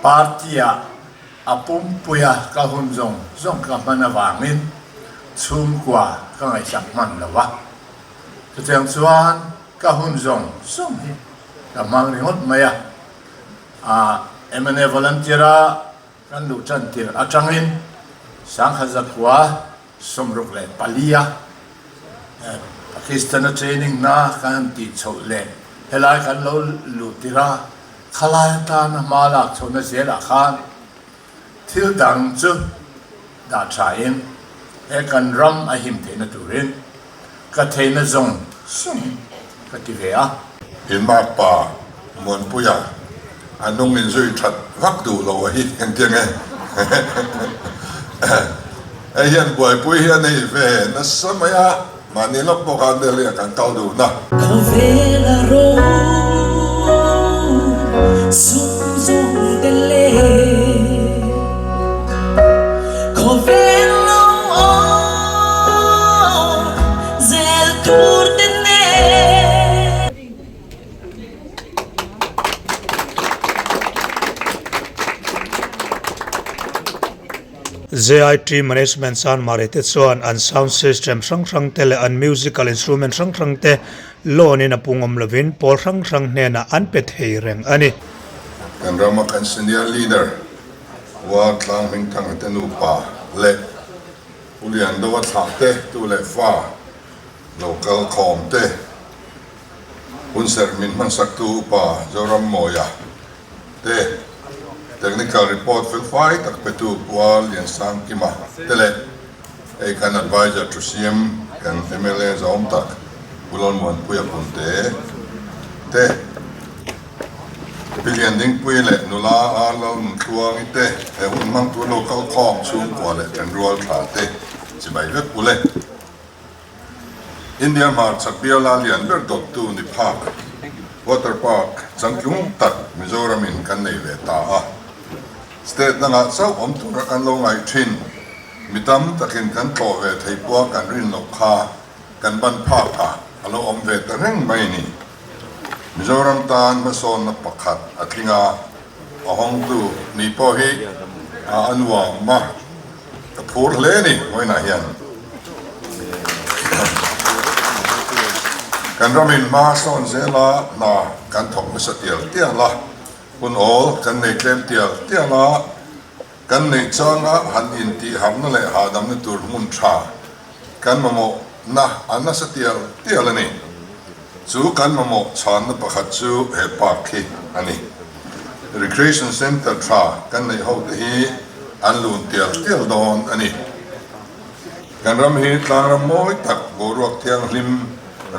Party-ah a pumpuia ka hun zawng zawng ka hman avangin chhungkua ka ngaihsak hman lo a. Chutiang chuan ka hun zawng zawng hi ka hmang ringawt mai a. Mna volunteer-a kan luh tan tirh atangin Sangkhat Zakhua 64 a Pakistan-a training na kan han tih chhoh leh helai kan lo luh tirh a, khalai atana hma lak chhohna zelah khan thil dang chu dah thain he kan ram a him theihna turin ka theihna zawng zawng ka ti ve a. Inmakpa Muanpuia a nung in zui that vak duh lo a hi engtiang e hei hian buaipui hi a nei ve nasa mai a mahni lawk pawh khan Delhi ah kan kal duh na. Khawvel a ro sum zawng te le Khawvel lo awm zel tur te nen. JIT Management chuan Mari te chuan an sound system hrang hrang te leh an musical instrument hrang hrang te loan in a pung awm lovin pawl hrang hrang hnenah an pe thei reng a ni. Kan rama kan senior leader War Tlang Hmingthanga te nupa leh Pu Liandova thlah te tu leh fa lo kal khawm te Hunserh min hmansaktu upa Zorammawia te, Technical report felfai tak petu Pual Liansangkima te leh hei kan Adviser thu siam kan mla zawm tak Pu Lalmuanpuia Punte te, Pi Liandingpuii leh nula Ar Lalnuntluangi te he hun hmangtu lo kalkhawm chhungkua leh thenrual tha te chibai vek ule. India hmarchhak biala lian ber dawttu ni phak Water Park changtlung tak Mizoramin kan nei ve ta a. State dangah chauh awm tura kan lo ngaih thin, mi tam takin kan tlawh ve thei pawha kan rin loh kha kan ban phak a, a lo awm ve ta reng mai ni. Mizoram tan hmasawnna pakhat a tling a, a hawngtu ni pawh hi a nuam a, ka phur hle a ni vawiinah hian. Kan ramin hma sawn zela hna kan thawk nasa tial tial a, hun awl kan nei tlem tial tial a, kan neih changa han intihharhna leh hahdamna tur hmun tha kan mamawhna a nasa tial tial a ni. Chu kan mamawh chhanna pakhat chu he park hi a ni. Recreation Centre tha kan neih ho te hi an lun tial tial dawn a ni. Kan ram hi tlangram mawi tak boruak thianghlim,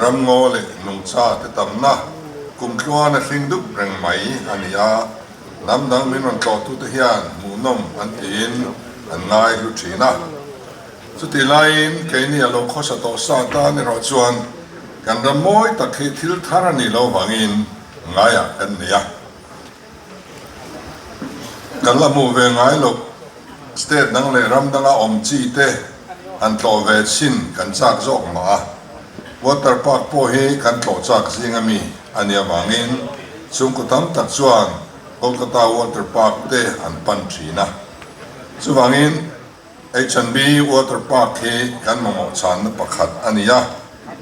ramngaw leh nungcha te tamna kumtluan a hring dup reng mai a ni a, hnam dang min rawn tlawhtute hian hmuhnawm an tiin an ngai hlu thin a. Chutih laiin keini a lo khawsa tawh sa tan erawh chuan kan ram mawi tak hi thil thar a nih loh vangin ngaiah kan nei a. Kan la hmuh ve ngai loh state dang leh ram danga awm chi te han tlawh ve chhin kan chak zawk mah a. Water park pawh hi kan tlawh chak zing a mi a nih avangin chhungkaw tam tak chuan Kolkata water park te an pan thin a. Chuvangin. H&B Water Park hi kan mamawh chhanna pakhat a ni a,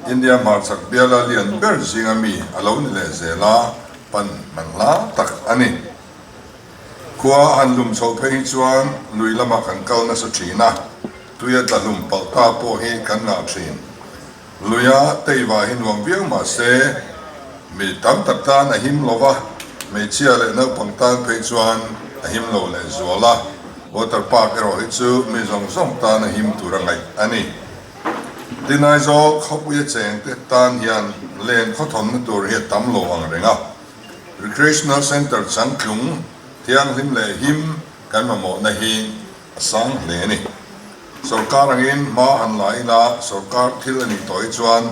India hmarchhak biala lian ber zinga mi a lo ni leh zel a, pan man hla tak a ni. Khua a han lum chhoh phei hi chuan lui lamah kan kal nasa thin a, tui a tla hlum palh ta pawh hi kan ngah thin. Luia teiva hi nuam viau mah se, mi tam tak tan a him lo va, hmeichhia leh naupang tan phei chuan a him lo leh zual a, water park erawh hi chu mi zawng zawng tan a him tur a ngaih a ni. Tin, Aizawl khawpuia chengte tan hian len khawthawnna tur hi a tam lo ang reng a, recreational centre changtlung thianghlim leh him kan mamawhna hi a sang hle a ni. Sorkar angin hma han la ila sorkar thil a nih tawh hi chuan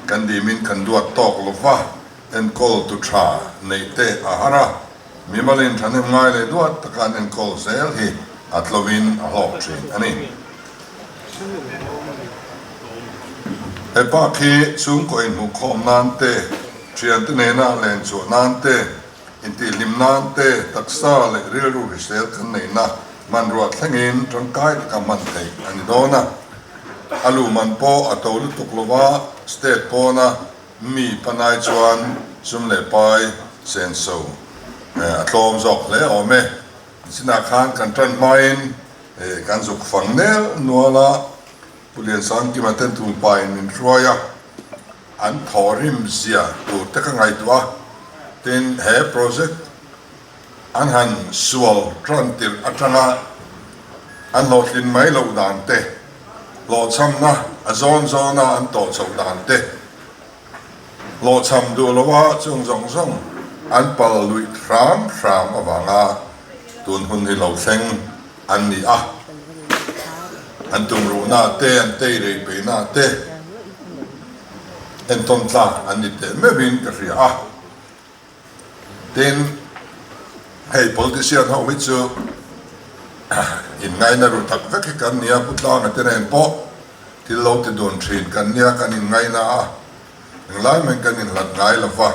kan dimin kan duat tawk lo va, enkawl tu tha neih te a har a, mimalin thahnem ngai leh duat taka an enkawl zel hi a tlovin a hlawk thin a ni. He park hi chhungkaw inhmuhkhawm nan te, thiante nena len chhuah nan te, Intihhlim nan te, taksa leh rilru hrisel kan neihna hmanrua thlengin tangkai taka hman theih a ni dawn a. A luhman pawh a to lutuk lova, state pawna mi panai chuan sum leh pai senso a tlawm zawk hle awm e. Nichinah khan kan tan hmain kan zuk fang nel nual a, Pu Liansangkima ten tumpa-in min hruai a. An thawhrim zia tur te ka ngaihtuah a, tin he project an han sual tan tirh atanga an hlawhtlin mai loh dan te, hlawhchhamna a zawn zawna an tawh chhoh dan te, hlawhchham duh loa chung zawng zawng an pal luih hram hram avanga tun hun hi lo thleng an ni a, an tumruhna te, an tei rei peihna te entawn tlak an ni teh meuhin ka hria a. Tin, hei politician ho hi chu inngaina ru tak vek hi kan nia, Pu Tlanga te nen pawh thil lo ti dun thin kan nia, kan inngaina a, englai maiin kan inhlat ngai lo va,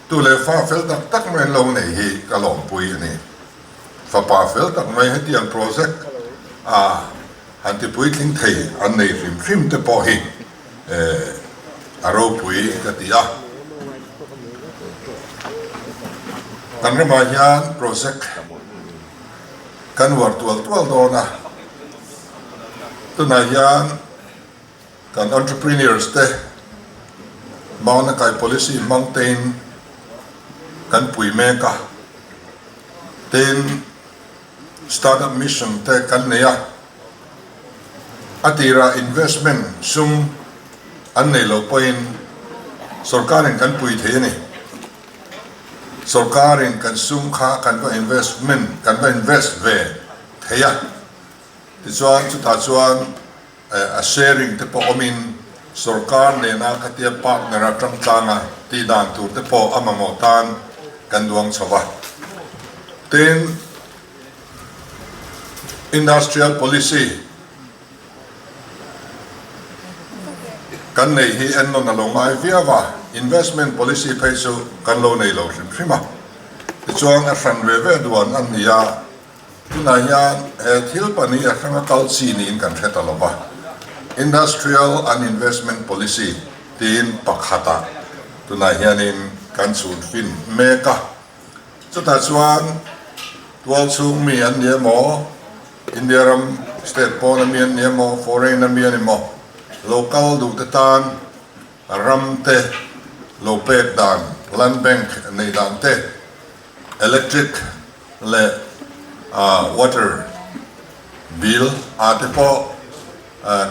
tu leh fa fel tak tak mai an lo nei hi ka lawmpui a ni. Fapa fel tak mai hetiang project a han ti puitling thei an nei hrim hrim te pawh hi a ropui ka ti a. Kan ramah hian project kan uar tual tual dawn a, tunah hian kan entrepreneurs te Mauna Kai policy hmang tein kan pui mek a. Tin, Startup Mission te kan nei a, a tirah investment sum an nei loh pawhin sorkarin kan pui thei a ni. Sorkarin kan sum kha kan va investment kan va invest ve thei a, tichuan chutah chuan A sharing te pawh awmin sorkar nena khatia partner a tang tlanga tih dan tur te pawh a mamawh tan kan duang chho a. Tin, Industrial Policy kan neih hi ennawn a lo ngai viau a, Investment Policy phei chu kan lo nei lo hrim hrim a. Tichuan a hran ve ve duan an ni a. Tunah hian he thil pahnih a hranga kal chi niin kan hre ta lo va, Industrial and Investment Policy tiin pakhatah tunah hianin kan chhut fin mek a. Chutah chuan tualchhung mi an ni emaw, India ram state pawna mi an ni emaw, foreign a mi an ni maw, local duhte tan ram te lo pek dan, land bank neih dan te, electric leh water bill ah te pawh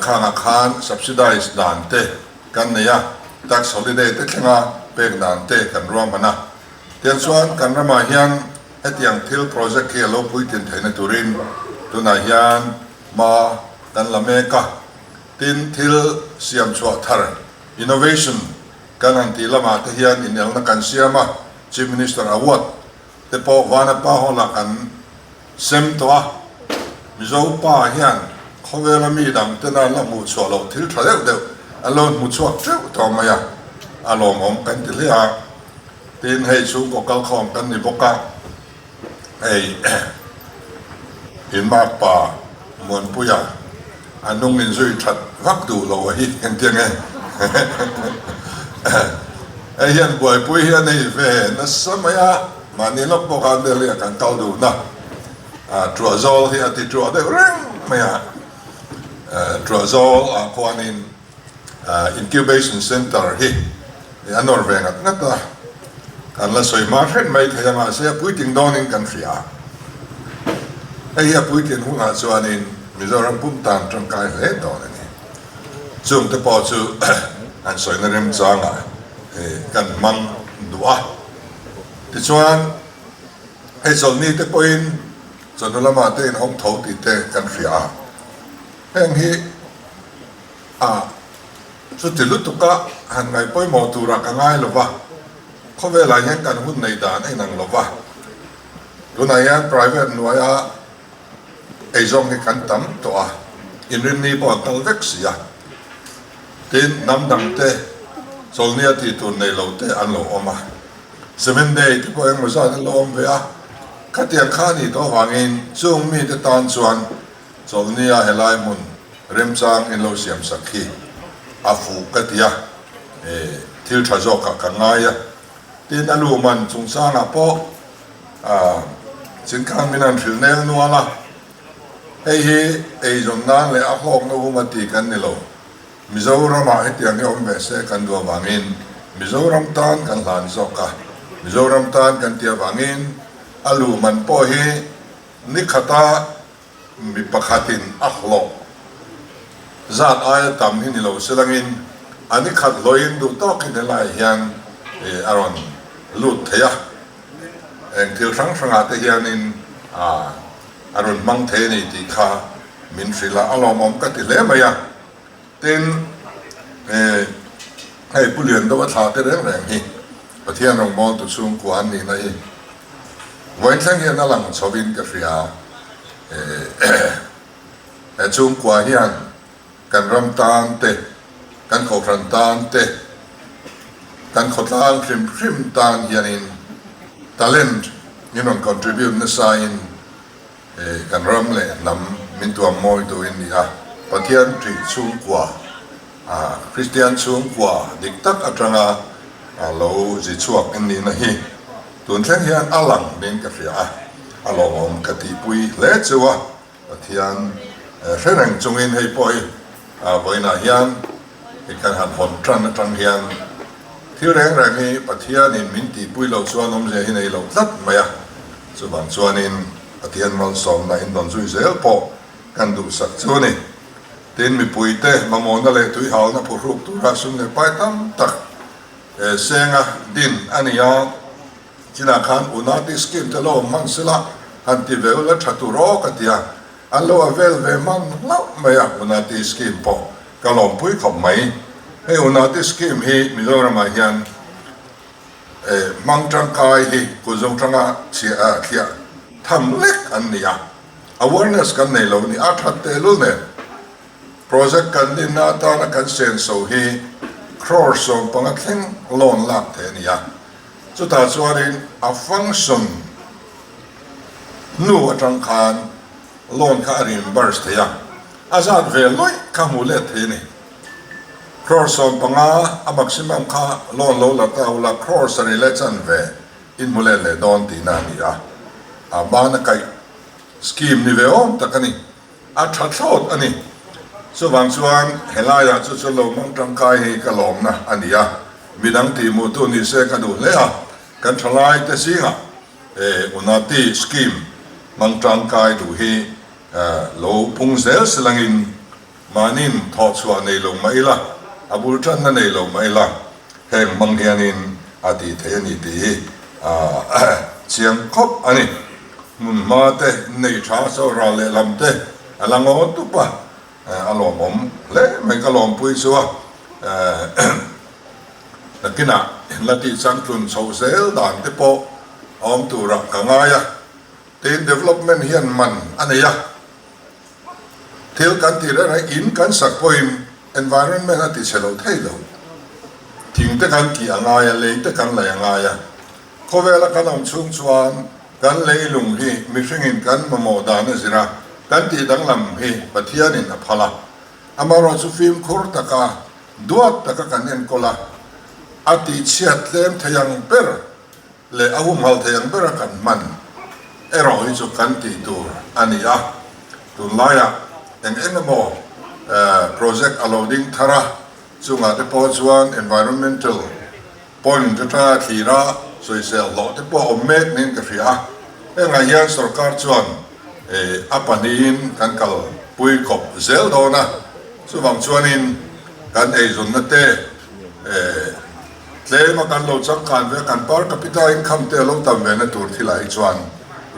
khangah khan subsidize dan te kan nei a, tax holiday te thlenga pek dan te kan ruahman a. Tiang chuan kan ramah hian hetiang thil project hi a lo puitlin theihna turin tunah hian hma kan la mek a. Tin, thil siam chhuah thar, innovation, kan han tih lamah te hian inelna kan siam a, Chief Minister Award te pawh Vanapa Hall-ah kan sem tawh a, Mizo pa hian khawvela mi dang tena la hmuh chhuah loh thil tha deuh deuh an lo hmu chhuak teuh tawh mai a, a lawmawm kan ti hle a. Tin, hei chhungkaw kalkhawm kan ni bawk a. Hei in makpa Muanpuia a nung in zui that vak duh lo a hi engtiang e hei hian buaipui hi a nei ve nasa mai a, mahni lawk pawh khan Delhi ah kan kal duhna truah zawl hi a ti truah deuh reng mai a, truah zawl ah khuanin Incubation Centre hi a nawr ve ngat ngat a, kan la sawi hma hret mai thei a, mahse a puitling dawnin kan hria a. Hei hi a puitlin hunah chuanin Mizoram pum tan tangkai hle dawn a ni. Chungte pawh chu an sawina remchangah kan hmang duh a. Tichuan, hei chawlhni te pawhin chawhnu lamah te inhawng tho tih te kan hria a. Heng hi A, chuti lutuka han ngaih pawimawh turah ka ngai lo va, khawvelah hian kan hun neih dan a inang lo va, tunah hian private hnuaia eizawng hi kan tam tawh a, inrinni pawh a kal vek si a, tin hnam dangte chawlhnia tih tur nei lo te an lo awm a. Seventh Day te pawh engmaw zat an lo awm ve a, khatiang kha a nih tawh avangin chung mite tan chuan chawlhnia helai hmun remchang in lo siam sak hi a fuh ka ti a, thil tha zawkah ka ngai a. Tin, a lu man chungchangah pawh Chinkhang min han hrilh nel nual a, hei hi eizawn nan leh a hlawkna um a ti kan ni lo. Mizoramah hetiang hi awm ve se kan duh avangin Mizoram tan kan hlan zawk a, Mizoram tan kan tih avangin a luh man pawh hi ni khata mi pakhatin a hlawh zat aia tam hi ni lo silangin a ni khat hlawhin duh tawkin helaiah hian a rawn lut thei a, eng thil hrang hrangah te hianin a rawn hmang thei a ni tih kha min hrilh a, a lawmawm ka ti hle mai a. Tin, hei Pu Liandova thla te reng reng hi Pathian rawngbawltu chhungkua an nihna hi vawiin thleng hian a lang chhovin ka hria. He chhungkua hian kan ram tan te, kan kohhran tan te, kan khawtlang hrim hrim tan hianin talent min rawn contribute nasain Kan ram leh hnam min tuam mawi tuin ni a, Pathian ṭih chhungkua, Kristian chhungkua dik tak aṭanga lo zi chhuak in nihna hi tun thleng hian a lang niin ka hria a, a lawmawm ka tihpui hle chu a, Pathian hre reng chungin hei pawh hi vawiinah hian i kan han hawn ṭan aṭang hian thil reng reng hi Pathianin min tihpui loh chuan awmzia hi nei lo tlat mai a. Chuvang chuanin Pathian malsawmna in dawn zui zel pawh kan duhsak chu a ni. Tin, mipuite mamawhna leh tuihalna phuhruk tura sum leh pai tam tak senga din a ni a, chinah khan Unati scheme te lo awm hman sela han ti ve ula tha tur aw ka ti a, an lo a vel ve hman hlauh mai a, Unati scheme pawh ka lawmpui khawp mai. Hei Unati scheme hi Mizoramah hian Hmang tangkai hi kut tanga chhiah thliah tham lek an ni a, awareness kan nei lo ni a that tehlul nen. Project kan dinna atana kan senso hi crore 15 thleng loan lak theih a ni a, chutah chuanin a function hnu atang khan loan kha a reimburse thei a, a zat ve lawih kha hmuh let thei a ni. Crore 15 a maximum kha loan lo la ta ula crore 7 leh chanve in hmu let leh dawn tihna a ni a, a bana kaih scheme ni ve awm tak a ni, a tha thlawt a ni. Chuvang chuan helaiah chu chu lo hmang tangkai hi ka lawmna a ni a, midang tihhmuhtu ni se ka duh hle a, kan thalai te zingah Unati scheme hmang tangkai duh hi lo pung zel silangin Mahni'n thawhchhuah nei lo mah ila, a bul tanna nei lo mah ila, heng hmang hianin a tih theih a ni tih hi a chiang khawp a ni. Hmun hma te nei tha so ral leh lam te a la ngaw tup a, a lawmawm hle mai ka lawmpui chu a. Nakinah la tih changtlun chhoh zel dan te pawh a awm turah ka ngai a, tin development hian man a nei a. Thil kan tih reng reng in kan sak pawhin environment a ti chhe lo thei lo. Thing te kan kih a ngai a, lei te kan lei a ngai a. Khawvela kan awm chhung chuan kan leilung hi mihringin kan mamawh dan a zir a, kan tih danglam hi Pathianin a phal a. Amaherawh chu fimkhur taka, duat taka kan enkawl a, a tihchhiat tlem thei ang ber leh a humhal thei ang bera kan hman erawh hi chu kan tih tur a ni a, tunlaiah eng eng emaw project a lo ding thar a, chungah te pawh chuan environmental point atanga thlira sawisel hlawh te pawh a awm mek niin ka hria a, hengah hian sorkar chuan a pahnihin kan kalpui khawp zel dawn a, chuvang chuanin kan eizawnna te Tlem a kan lo changkan ve a, kan per capita income te a lo tam ve na tur thilah hi chuan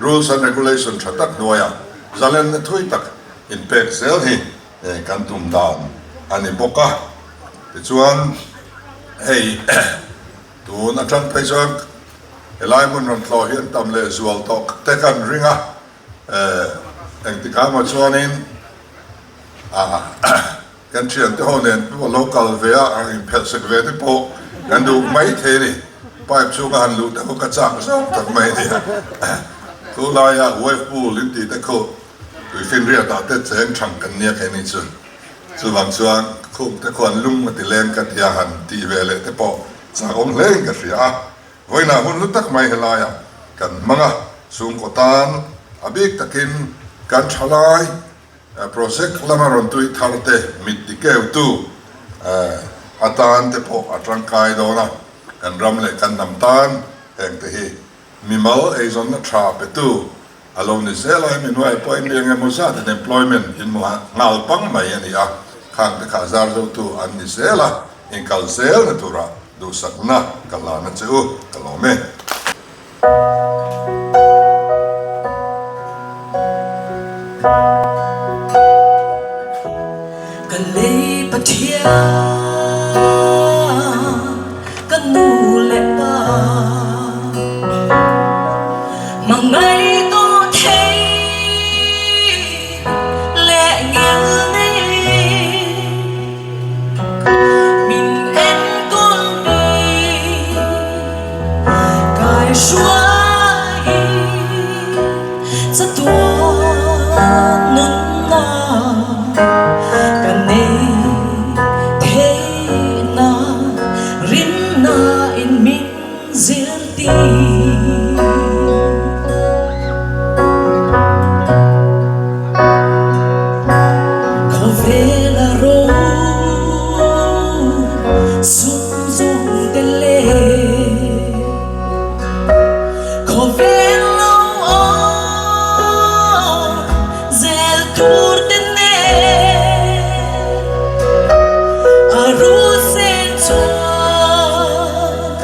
rules and regulation tha tak hnuaiah zalenna thui tak inpek zel hi kan tum dan a ni bawk a. Tichuan hei tun atang phei chuan helai hmun rawn tlawh hi an tam leh zual tawh te kan ring a, engtikah emaw chuanin Kan thiante ho nen pawh lo kal ve a, a inphelh sek ve te pawh kan duh mai thei a ni. Pipe chhunga han luh te khu ka chak zawk tak mai a nia. Khu laia wave pool in tih te khu tuifinriat ah te cheng thang kan nia keini chu. Chuvang chuan khum te khuan lung a ti leng ka tia han tih ve leh te pawh chak awm hle in ka hria a. Vawiinah hun hlu tak mai helaiah kan hmang a, chhungkaw tan a bik takin kan tha lai project lama rawn tui thar te mit ti keutu atan te pawh a tangkai dawn a, kan ram leh kan hnam tan heng te hi mimal eizawnna tha petu A lo ni zel a, hemi hnuaiah pawh mi eng emaw zat in employment in hmu nghal pang mai a ni a, khang te kha zar zotu an ni zel a, inkal zel na tura duhsakna ka hlan a che u, ka lawm e. Ka lei Pathian, ka nu leh pa. Hmangaih tawh thei leh ngil nei min enkawl mi kai hruai chatuan nunna ka nei theihna rinna in min Khawvela ro sum zawng te le Khawvel lo awm zel tur te nen A ru sen chuan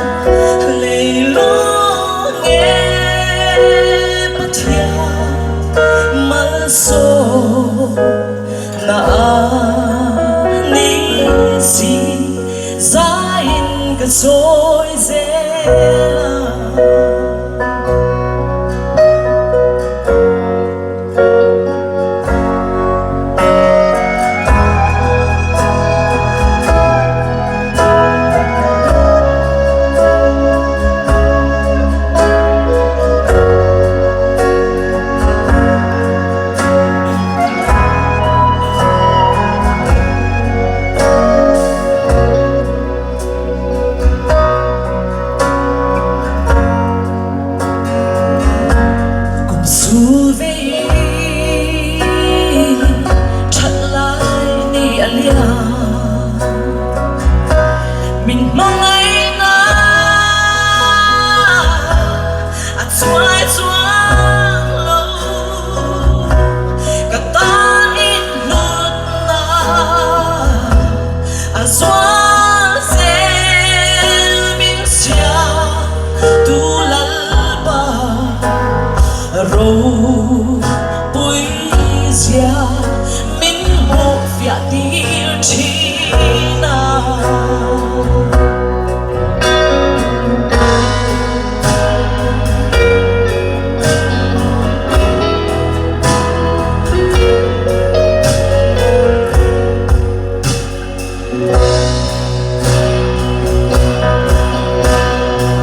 Leilung e Pathian malsawm na ni si zaiin ka sawi zel a. Kum sul ve that lai ni a liam min hmangaihna a chuai chuang lo ka tan in hlutna a zual zel min siam tu Lalpa ropui zia min hmuh fiah tir thin a.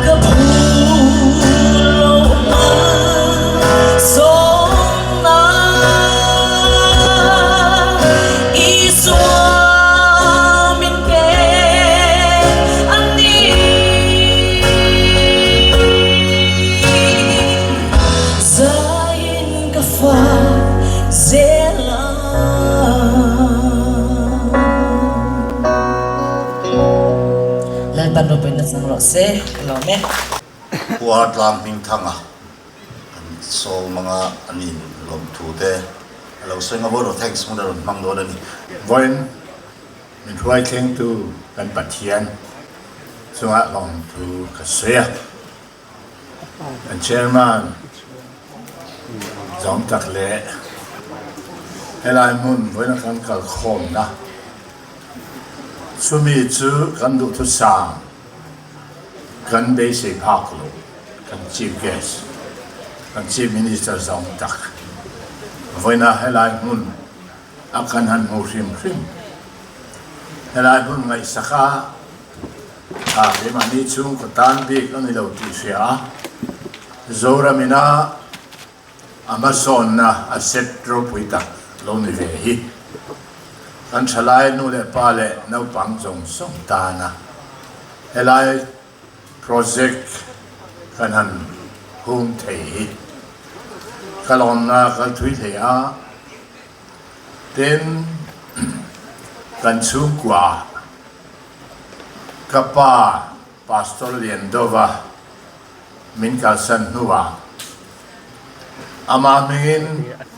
Ka phu lo malsawmna Isua min pe a ni. Zaiin ka fa zel a. Lalpan ropuina chang rawh se, ka lawm e. Khua tlang hming thanga kan sawm anga an in lawmthu te a lo sawi nga vote of thanks hmun a rawn hmang dawn a ni. Vawiin min hruai thlengtu kan Pathian chungah lawmthu ka sawi a. Kan chairman zawm tak leh helai hmun vawiina kan kal khawmna chumi chu kan duhthusam kan beisei phak lo kan chief guest kan chief minister zawm tak vawiina helai hmun a kan han hmu hrim hrim helai hmun ngaihsaka. Ah, keimahni chhungkaw tan bik a ni lo tih hria a, Zoram ina a hmasawnna a set ropui tak lo ni ve hi. Kan thalai nu leh pa leh naupang zawng zawng tana helai project kan han hung thei hi ka lawmna kal thui thei a. Tin, kan chhungkua ka pa Pastor Liandova min kalsan hnuah amah hmingin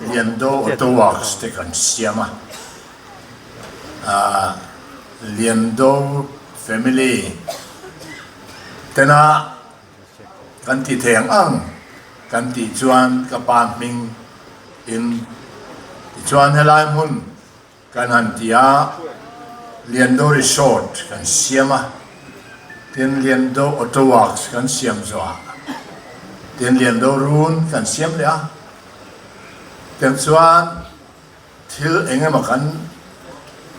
Liando Auto Works te kan siam a, Liando family tena Kan ti thei ang ang kan tih chuan ka pa hming in tichuan helai hmun kan han ti a, Liando Resort kan siam a, tin Liando Auto Works kan siam zawh a, tin Liando Run kan siam leh a, tiang chuan thil eng emaw kan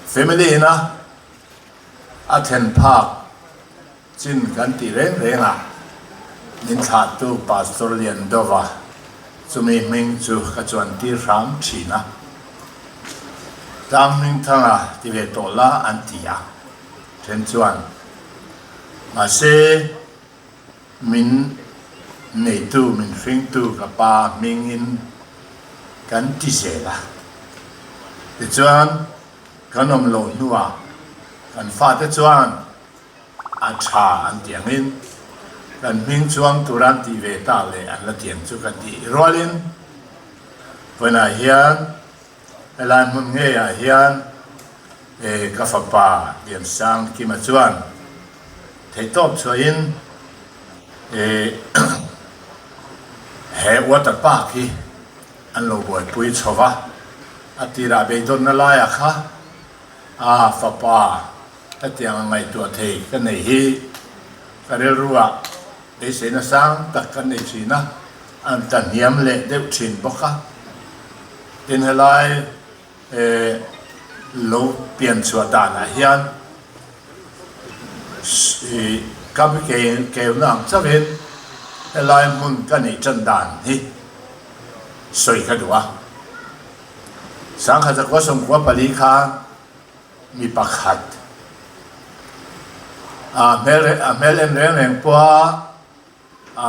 family ina a thlen phak Chin kan tih reng reng a, min thlahtu Pastor Liandova chumi hming chu ka chuan tir hram thin a. Tlang Hmingthanga ti ve tawh la an ti a, then chuan mahse min neitu min hringtu ka pa hmingin kan ti zel a. Tichuan kan awm loh hnuah kan fate chuan A tha an ti angin kan hming chuang tur an tih ve ta leh an la tiang chu ka tih rualin vawiinah hian helai hmun ngeiah hian ka fapa Liansang Kima chuan theihtawp chhuahin he water park hi an lo buaipui chho va, a tirah beidawnna laiah kha a fapa Hetiang a ngaihtuah thei ka nei hi ka rilruah beiseina sang tak ka nei thin a, an tla hniam leh deuh thin bawk a. Tin helai lo pian chhuah danah hian ka keuna ang chauhin helai hmun ka neih tan dan hi sawi ka duh a. Sangkhat zakua 94 khan Mi pakhat a hmel a hmel en reng reng pawha a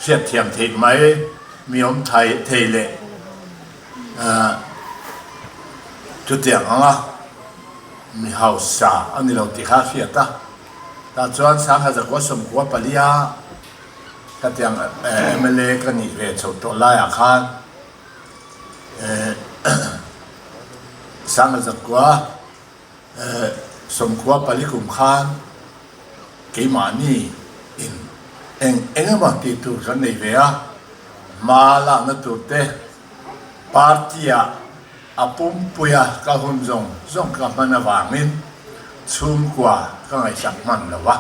hriatthiam theih mai mi awm thai thei leh chutiang anga mi hausa a ni lo tih kha a hriat a. Tah chuan Sangha zakua 94 a khatiang mla ka nih ve chho tawh laiah khan Sanga zakua 94 kum khan keimahni in eng eng emaw tih tur kan nei ve a, hma lakna tur te party ah a pumpuia ka hun zawng zawng ka hman avangin chhungkua ka ngaihsak hman lo a,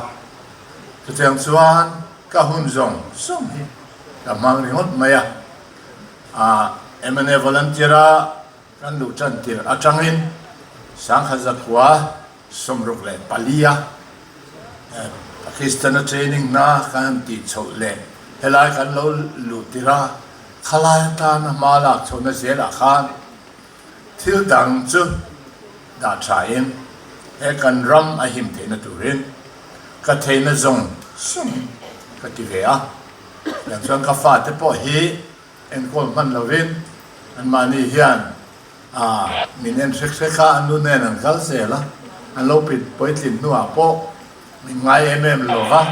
chutiang chuan ka hun zawng zawng hi ka hmang ringawt mai a. A mna volunteer a kan luh tan tir atangin 1964 a Pakistan a training na kan han tih chhoh leh helai kan lo luh tir a, khalai atana hma lak chhohna zelah khan thil dang chu dah tha in he kan ram a him theihna turin ka theihna zawng zawng ka ti ve a. Tiang chuan ka fate pawh hi enkawl hman lovin anmahni hian min en hrek hrek a, an nu nen an kal zel a, an lo puitlin hnuah pawh min ngai em em lo va,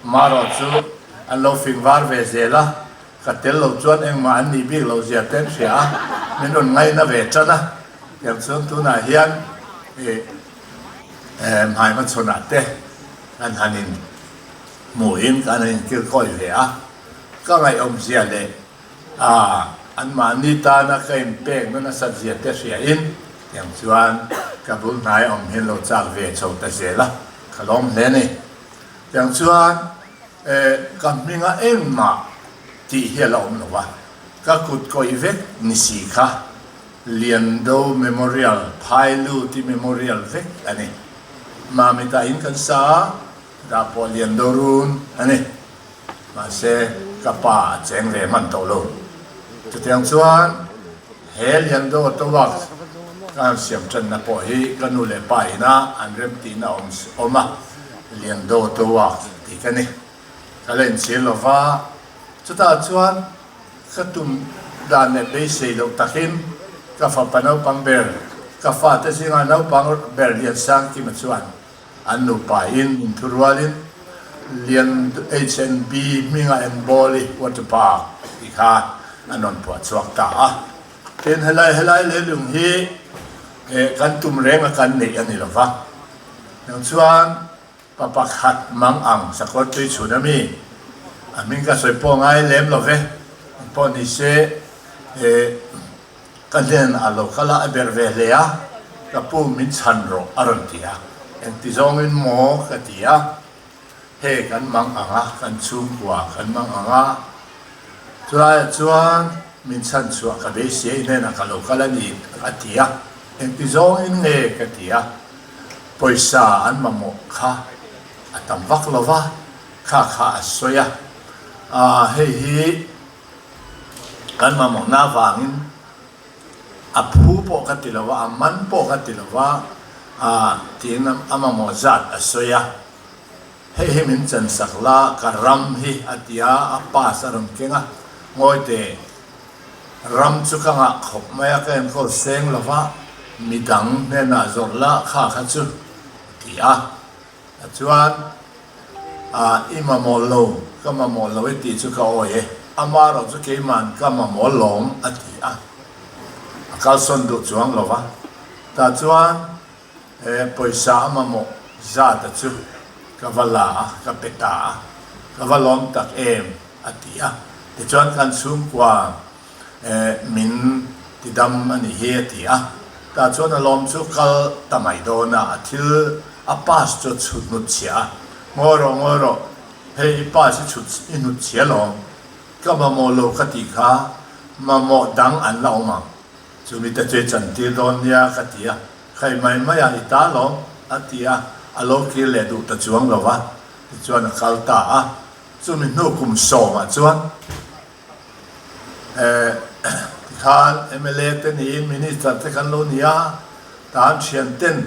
marawh chu an lo fing var ve zel a, ka tel lo chuan engmah an nih bik lo zia te an hria a, min rawn ngaina ve tan a, tiang chuan tunah hian hmai hmachhawnah te kan han in. Hmuhin kan han inkilkawi ve a, ka ngaihawmzia leh a anmahni tana ka inpekna nasatzia te hriain tiang chuan ka bul hnai awm hian lo chak ve chho ta zel a, ka lawm hle a ni. Tiang chuan ka hminga engmah tih hi a la awm lo a, ka kut kawih vek ni si kha Liando Memorial, Phailuti Memorial vek a ni. Mamita in kan sa a, dah pawh lian do run a ni. Mahse, ka pa a cheng ve hman tawh lo. Chutiang chuan he Liando Auto Works ka han siam tanna pawh hi ka nu leh pa ina an remtihna awm awm a, Liando Auto Works tih ka ni. Ka la inchhir lo va, chutah chuan ka tum dan leh beisei loh takin ka fapa naupang ber, ka fate zinga naupang ber Liansangkima chuan An nupa in min thu rualin Lian HNB hminga en bawl i water park tih kha an rawn phuah chhuak ta a. Tin, helai helai leilung hi kan tum reng a kan neih a ni lo va. Nang chuan pa pakhat mang ang sakawr tui chhun a mi? A hming ka sawi pawh ngai lem lo ve. Engpawh ni se Ka hnen a lo kal a, a berh ve hle a, ka pu min chhan rawh a rawn ti a, engti zawngin maw ka ti a, hei kan mang ang a, kan chhungkua kan mang ang a, chulaiah chuan min chhan chhuah ka beisei hnenah ka lo kal a ni a ti a, engti zawngin nge ka ti a, pawisa an mamawh kha a tam vak lo va, kha kha a sawi a, ah hei hi. Kan mamawhna avangin a phu pawh ka ti lo va, a man pawh ka ti lo va, tiin a mamawh zat a sawi a. Hei hi min chansak la, ka ram hi a ti a, a pass a rawn keng a, Ngawi teh, ram chu ka ngah khawp mai a, ka enkawl seng lo va, midang hnenah zawrh la kha kha chu a ti a. Chuan, Ah, i mamawh lo, ka mamawh lo i tih chu ka awi e, ama erawh chu keima'n ka mamawh lawm a ti a, a kalsawn duh chuang lo va. Tah chuan he pawisa a mamawh zata chu ka va la a, ka pe ta a, ka va lawm tak em a ti a. Tichuan kan chhungkua Min ti dam a nih hi a ti a, tah chuan a lawm chu kal ta mai dawn a, a thil a pass chu a chhut hnut chhiah a, Ngawi rawh, ngawi rawh, hei i pass i chhut i hnut chhia lawm, ka mamawh lo ka tih kha mamawh dang an la awm ang, chumi te chu i chantir dawn nia ka ti a, khai mai mai a i ta lawm a ti a, a lo kir leh duh ta chuang lo va, tichuan a kal ta a, chumi hnu kum sawmah chuan. Tikhan mla te niin minister te kan lo ni a, tan thian ten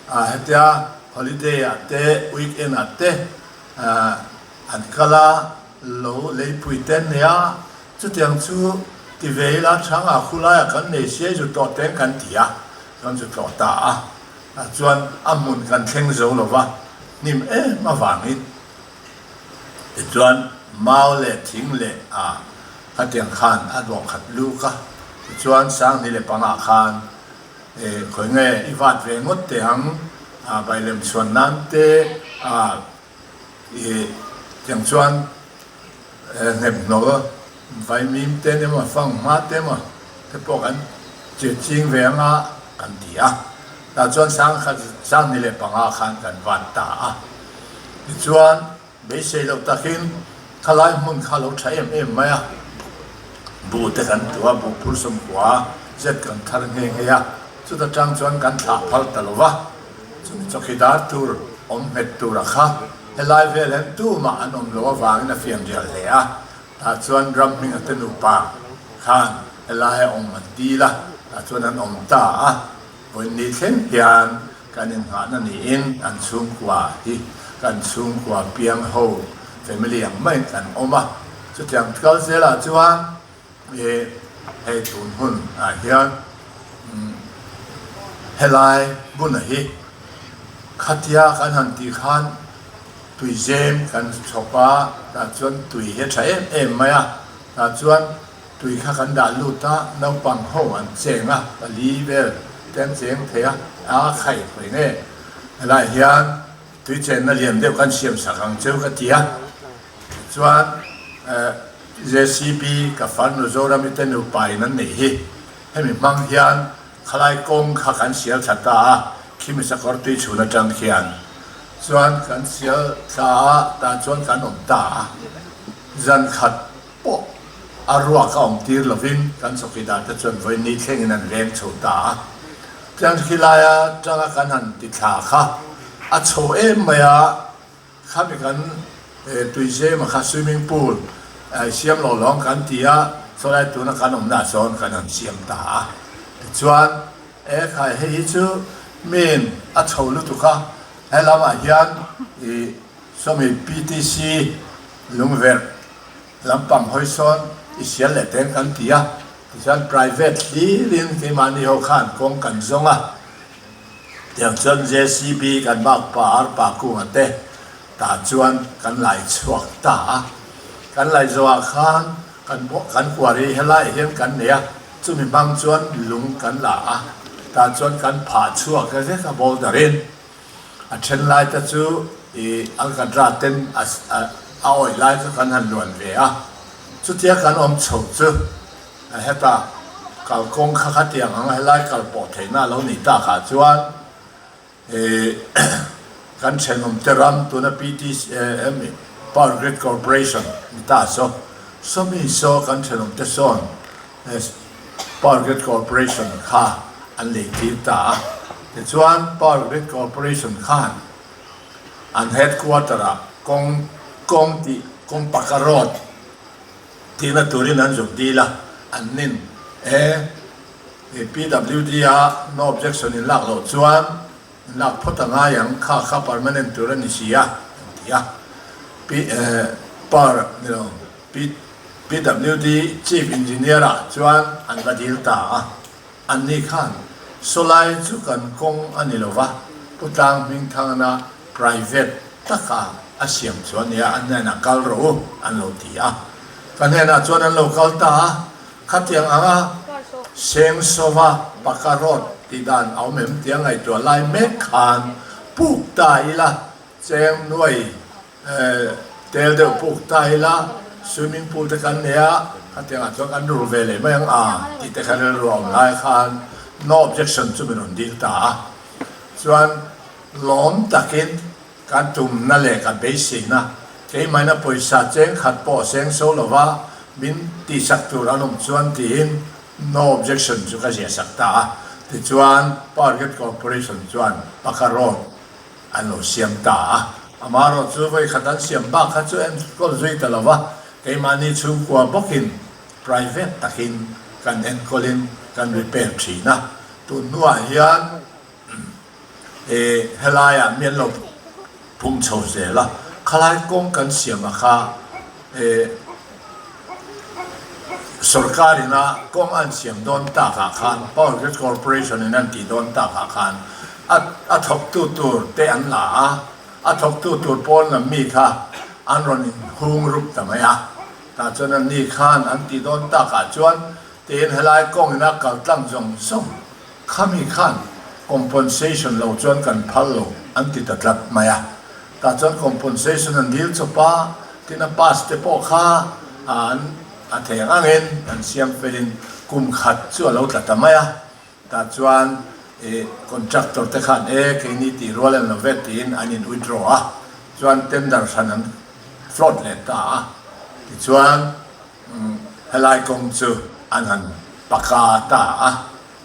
hetia holiday ah te weekend ah te an kal a, lo leipui te an nei a, chutiang chu ti ve ila thanga khulaiah kan nei sia zu tlawh teng kan ti a, kan zu tlawh ta a, chuan a hmun kan thleng zo lo va, hnim em avangin. Tichuan mau leh thing leh a khatiang khan a dawh khat luk a, tichuan Sangni leh pangah khan e khawi nge i vat ve ngawt teh ang a bailem chhuan nan te a i tiang chuan hnep hnawl vaimim te emaw fanghma te emaw te pawh kan chir ching ve anga kan ti a, tah chuan Sangkhat Sangni leh pangah khan kan vat ta a. Tichuan, beisei loh takin khalai hmun kha lo tha em em mai a, buh te kan tu a, buh phur sawmkua zet kan thar nghe nghe a, chuta tang chuan kan thlah phal ta lo va, chumi chawkidar tur awm nghet tura kha helai vel hian tumah an awm loh avangin a fian rial hle a, tah chuan ram hminga te nupa khan helai a awm an dil a, tah chuan an awm ta a. Vawiin thleng hian kan inngahna niin an chhungkua hi kan chhungkua piang ho family ang maiin kan awm a, chutiang kal zelah chuan ih hei tun hun ah hian helai buna hi khatia kan han tih khan tui zem kan chhawp a, tah chuan tui hi a tha em em mai a, tah chuan Tui kha kan dah lut a, naupang ho an cheng a, pali vel te an cheng thei a, a khaih hawi nge. Helai hian tui chenna lian deuh kan siam sak ang cheu ka ti a, tichuan JCB ka farnu Zorami te nupa in an neih hi, hemi hmang hian khalai kawng kha kan sial thla ta a, khimi sakawr tui chhun atang khian chuan kan sial thla a, tah chuan kan awm ta a, zan khat pawh a ruak a awm tir lovin kan chawkidar te chuan vawiin ni thlengin an veng chho ta a. Tiang khi laia tanga kan han ti thla kha. A chho em mai a, khami kan tuizema kha swimming pool siam lo lawng kan ti a, sawlai tuna kan awmna ah sawn kan han siam ta a. Tichuan e khai hei hi chu min a chho lutuk a, he lamah hian ih sawmi PTC lungverh lampang hawi sawn i sial leh teng kan ti a, tichuan private hlirin keimahni ho khan kawng kan zawng a. Tiang chuan JCB kan bak pa arpa kunga te tah chuan kan lai chhuak ta a. Kan lai zawhah khan kan kan quarry helaiah hian kan nei a, chumi hmang chuan lung kan la a, tah chuan kan phah chhuak e vek a boulder in. A then lai te chu ih alkatra ten a a awih lai chu kan han luan ve a, chutia kan awm chho chu. Heta kalkawng kha khatiang ang helai kal pawh theihna a lo nih takah chuan kan thenawmte ram tuna PTCM Power Grid Corporation ni ta saw sawmi saw kan thenawmte sawn Power Grid Corporation kha an lei tir ta a. Tichuan Power Grid Corporation khan an headquarter ah kawng kawng tih kawng paka road Tihna turin an zuk dil a, an nin e. PWD a no objection in lak loh chuan in lak phawt a ngai ang, kha kha permanent tur a ni si a, an ti a. P Power ni lo PWD Chief Engineer ah chuan an va dil ta a. Anni khan sawlai chu kan kawng a ni lova, Pu Tlang Hmingthangana private taka a siam chu a nia, an hnenah kal rawh u an lo ti a. Ka hnenah chuan an lo kal ta a, khatiang anga seng sova paka road tih dan a awm em tia ngaihtuah lai mek khan puk ta ila cheng nuai Tel deuh puk ta ila swimming pool te kan nei a, khatiangah chuan kan rul ve leh mai ang a tih te kha rilru a awm lai khan no objection chu min rawn dil ta a. Chuan lawm takin ka tumna leh ka beiseina keimahina pawisa cheng khat pawh seng so lova min tihsak tur an awm chuan tiin no objection chu ka ziahsak ta a. Tichuan Power Grid Corporation chuan Paka Road An lo siam ta a. Amaherawh chu vawi khat an siam bak kha chu enkawl zui ta lo va, keimahni chhungkua bawkin private takin kan enkawlin kan repair thin a. Tun hnuah hian e helaiah mi an lo phung chho zel a, khalai kawng kan siam a kha e Sorkar ina kawng an siam dawn takah khan Power Grid Corporation in an tih dawn takah khan a a thawktu tur te an la a, a thawktu tur pawn lam mi kha an rawn inhung rup ta mai a. Tah chuan an ni khan an tih dawn takah chuan tiin helai kawng ina kal tlang zawng zawng khami khan compensation lo chuan kan phal lo an ti ta tlat mai a. Tah chuan compensation an dil chawp a, tin a pass te pawh kha an a theng angin an siam felin kum khat chu a lo tla ta mai a. Tah chuan ih contractor te khan e keini tih rual an lo ve tiin an in withdraw a, chuan tender hran an float leh ta a, tichuan helai kawng chu an han paka ta a,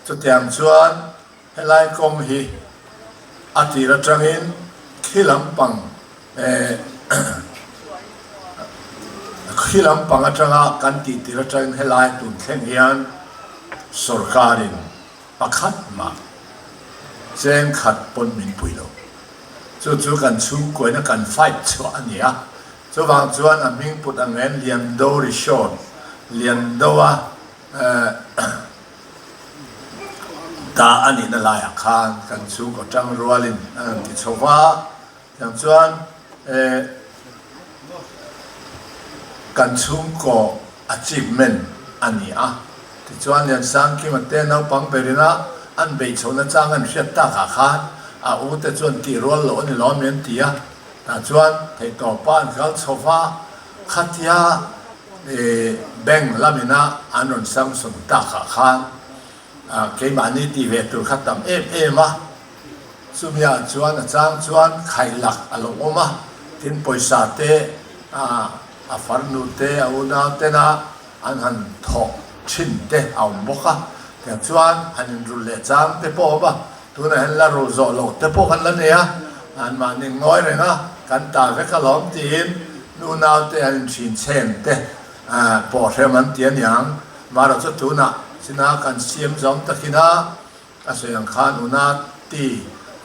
chutiang chuan helai kawng hi a tir atangin khi lampang eh khi lampang atanga kan tih tir atangin helai tun thleng hian sorkarin pakhat mah cheng khat pawn min pui lo. Chu chu kan chhungkuaina kan fight chhuah a ni a, chuvang chuan a hming put ang en Liando Resort, Liandoa eh Dah a nihna laiah khan kan chhungkaw tang rualin a rawn ti chho va, tiang chuan eh kan chhungkaw achievement a ni a. Tichuan Liansangkima te naupang berina an beih chhohna chang an hriat takah khan a u te chuan tih rual loh a ni lo ami an ti a, tah chuan theihtawpa an kal chho va, khatia eh bank lamina an rawn sanction takah khan Keimahni tih ve tur kha tam em em a, chumiah chuan a chang chuan khailak a lo awm a, tin pawisa te a farnu te a unau tena an han thawk thin te a awm bawk a, tiang chuan han inrulh leh chang te pawh a awm a, tunah hian la rulh zawh loh te pawh kan la nei a. Anmahni ngawi reng a, kan ta vek alawm tiin nu naute an inthin chhen te pawh hrem an ti aniang. Marawh chu tunah china kan siam zawm takin a, a sawi ang khan una ti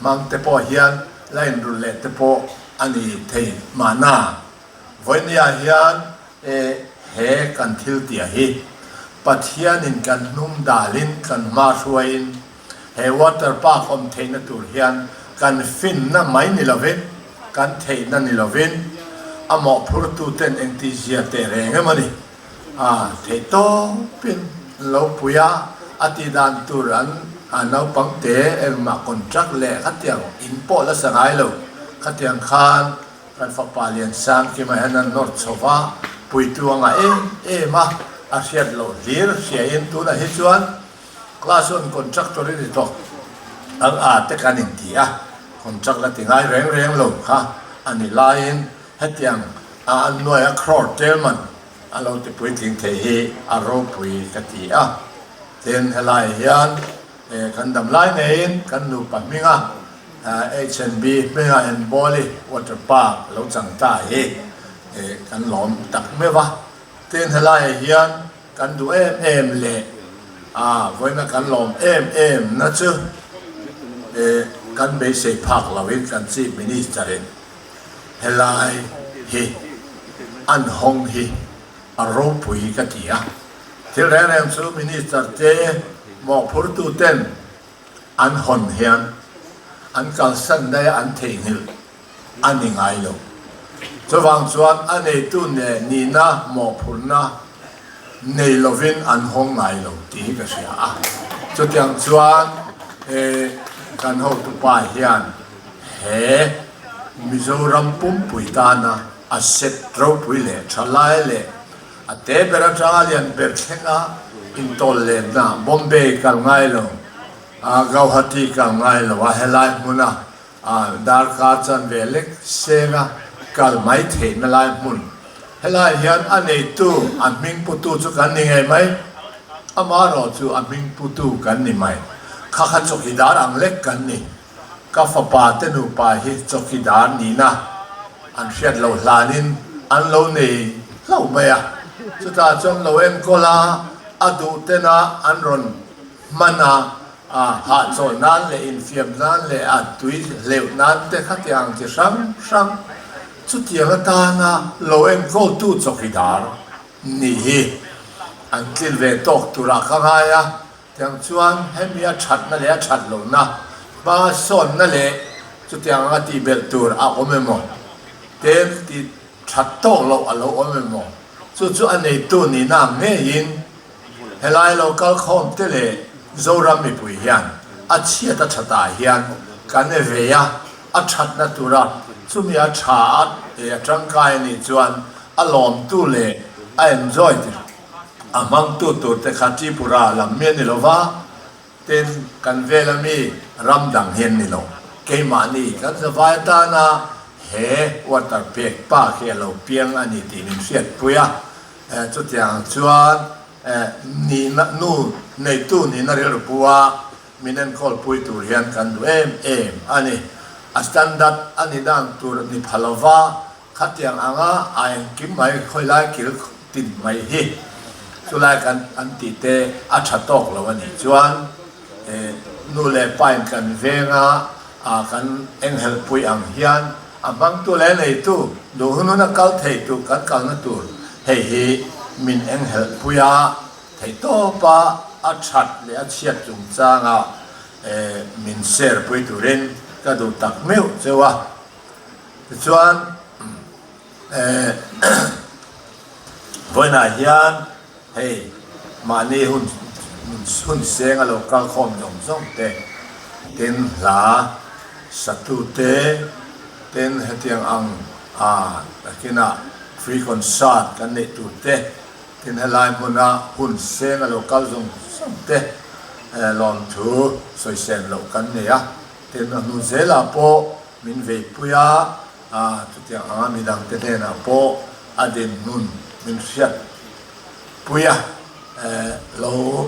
hmang te pawh hian la inrulh leh te pawh a ni thei mahna. Vawinia hian e he kan thil tia hi Pathianin kan hnung dalin kan hma hruaiin he water park awm theihna tur hian kan finna mai ni lovin kan theihna ni lovin a mawhphurtuten engtizia teh reng em a ni. A theih tawpin an lo pui a, a tih dan tur an a naupang te engmah contract leh khatiang in pawh la sa ngai lo khatiang khan Kan fapa Liansangkima hian a nawr chho va, puitu a ngah em em a, a hriat loh hlir hriain tunah hi chuan class one contractor i ni tawh ang a te kan inti a, contract la ti ngai reng reng lo kha a ni laiin hetiang a an nuaia crore tel man a lo ti puitling thei hi a ropui ka ti a. Tin, helaiah hian kan dam lai ngeiin kan nupa hminga HNB hminga Enbawli Water Park lo chang ta hi kan lawm tak meuh a. Tin, helaiah hian kan duh em em leh a vawiina kan lawm em em na chu kan beisei phak loin kan Chief Minister-in helai hi an hawng hi a ropui ka ti a. Thil reng reng chu Minister te mawhphurtu ten an hawn hian an kalsan daih a an theihnghilh a ni ngai lo. Chuvang chuan a neitu neh nihna mawhphurhna nei lovin an hawng ngai lo tih hi ka hria a. Chutiang chuan he kan hotupa hian he Mizoram pumpui tana a set ropui leh tha lai leh A te ber atanga lian ber thlenga intawl lenna Bombay kal ngai lo, Gauhati kal ngai lo a helai hmuna darkar chanve lek senga kal mai theihna lai hmun. Helai hian a neitu, a hming putu chu kan ni ngei mai, amaherawh chu a hming putu kan ni mai. Kha kha chawkidar ang lek kan ni. Ka fapa te nupa hi chawkidar nihna an hriat loh hlanin an lo nei hlauh mai a, chutah chuan lo enkawl a, a duh tena an rawn hman a, a hahchawlh nan leh infiam nan leh a tui hleuh nan te khatiang chi hrang hrang chutiang atana lo enkawltu chawkidar nih hi an tlin ve tawk turah ka ngai a. Tiang chuan hemi a thatna leh a that lohna, hma sawnna leh chutiang anga tihbelh tur a awm emaw, tel ti that tawk loh a lo awm emaw, chu chu a neitu nihna ang ngeiin helai lo kal khawm te leh Zoram mipui hian a chhiat a thatah hian kan e vei a, a thatna tura chumi a tha a a tangkai a nih chuan a lawmtu leh a enjoy ti A hmangtu turte kha Tripura lam mi a ni lo va, tin kan vela mi ram dang hi an ni lo. Keimahni kan zavai atana he water pek pa khi a lo piang a ni tih min hriatpui a. Chutiang chuan nihna nu neitu nihna rilru pu a min enkawlpui tur hian kan duh em em a ni. A standard a ni dan tur ni pha lo va, Khatiang anga a engkim mai khawilai kil tin mai hi chulai kan an tih te a tha tawk lo a nih chuan nu leh pa in kan venga a kan enghelhpui ang hian a hmangtu leh neitu duh hun hun a kal thei tur kan kalna tur hei hi min enghelhpui a theihtawpa a that leh a chhiat chungchanga min share pui turin ka duh tak meuh cheu a. Tichuan eh vawiinah hian hei mahni hun hun seng a lo kal khawm zawng zawng te tin hla satu te tin hetiang ang a takinah free concert kan neih tur te tin helai hmuna hun seng a lo kal zawng zawng te lawmthu sawisel loh kan nei a tin a hnu zelah pawh Min veipui a, chutiang anga midangte hnenah pawh a dinhmun min hriatpui a, lo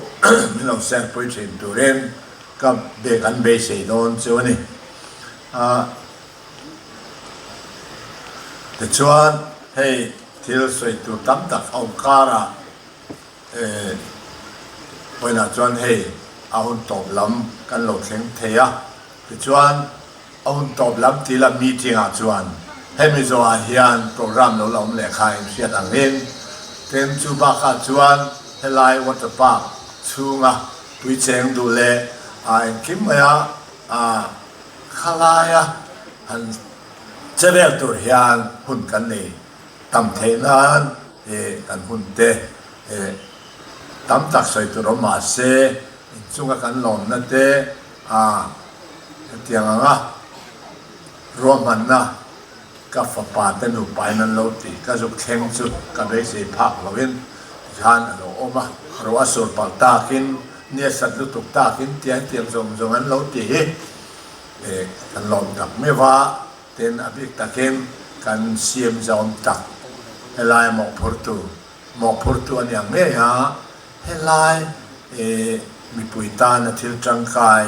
min lo serpui thin turin ka bek an beisei dawn chu a ni. Tichuan, hei thil sawi tur tam tak a awm karah vawiinah chuan hei a hun tawp lam kan lo thleng thei a. Tichuan, a hun tawp lam tih lam meeting ah chuan hemi zawhah hian program lo la awm leh kha inhriat angin tin chu bakah chuan helai water park chhunga tui cheng duh leh engkim maia khalaia han che vel tur hian hun kan nei tam theih nan kan hun te tam tak sawi tur awm mahse inchunga kan lawmna te A, hetiang anga ruahmanna ka fapa te nupain an lo tih ka zuk thleng chu ka beisei phak loin tikhan a lo awm a, ruah a sur palh takin, ni a sat lutuk takin tia hetiang zawng zawng an lo ti hi kan lawm tak meuh a, tin a bik takin kan siam zawm tak helai mawhphurtu mawhphurtu a nia ngei a, Helai mipui tana thil tangkai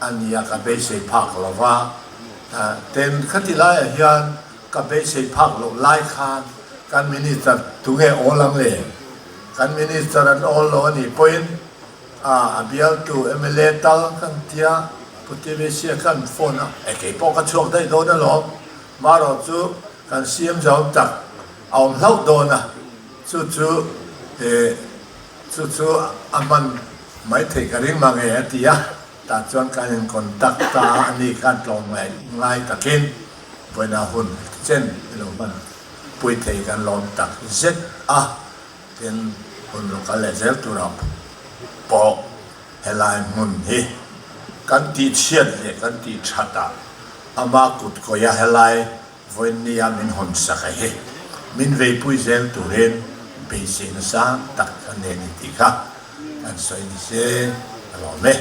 a nia ka beisei phak lo va, ten khati laiah hian ka beisei phak loh lai khan kan Minister tunge awl ang le? Kan Minister an awl lo a nih pawhin a bialtu mla tal kan tia Pu TVC-a khan phone a, e kei pawh ka chhuak daih dawn alawm, marawh chu kan CM zau tak a awm hlauh dawn a. Chu chu eh chu chu a hman mai theih ka ring mang e a ti a, tah chuan kan in contact ta a, a ni khan tlawm ngai ngai takin vawiina hun chen i lo hman pui thei kan lawm tak zet a, tin hun lo kal leh zel turah pawh helai hmun hi kan tihchhiat leh kan tihthat ah ama kut kawih a helai Vawiinnia min hawn sak a hi min veipui zel turin beiseina sang tak kan nei a ni tih kha kan sawi ni se a lawm e.